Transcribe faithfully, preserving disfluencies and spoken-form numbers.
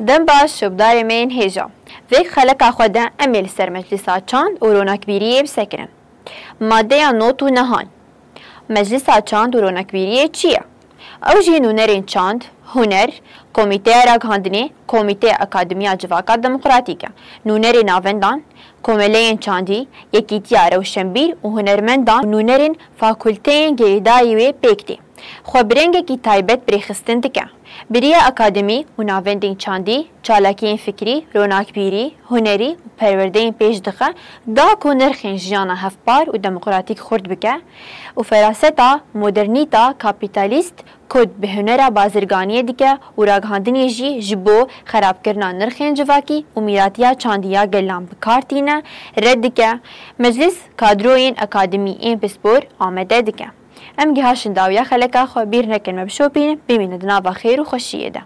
Dem baş, şopdarê me yên hêja. Vê xeleka xwe de em ê li ser Meclisa Çand û Ronakbîriyê bisekirin. Madeya nod û nehan. Meclisa Çand û Ronakbîriyê çi ye? Ew jî nûnerên çand, huner, Komîteya Ragihandinê, Komîteya Akademiya Civaka Demokratîk e. Nûnerê navendan, Komeleyên Çandî, Yekîtiya Rewşenbîr û Hunermendan û nûnerên fakulteyên girêdayî wê pêk tê. Xwe bi rengekî taybet bi rêxistin dike. Bi riya akademî û navendên çandî, çalakiyên fikrî, ronakbîrî, hunerî û perwerdeyên pêş dixe, da ku nirxên jiyana hevpar û demokratîk xurt bike û feraseta modernîta kapîtalîst ku bi hunera bazirganiyê dike û ragihandinê jî ji bo xerabkirina nirxên civakî û mîratiya çandî ya gelan bi kar tîne, red dike. Meclis kadroyên akademî ên pispor amade dike. Em gihaşin dawiya xeleka xwe, bîr nekin me bişopînin, bimînin di nava xêr û xweşiyê de.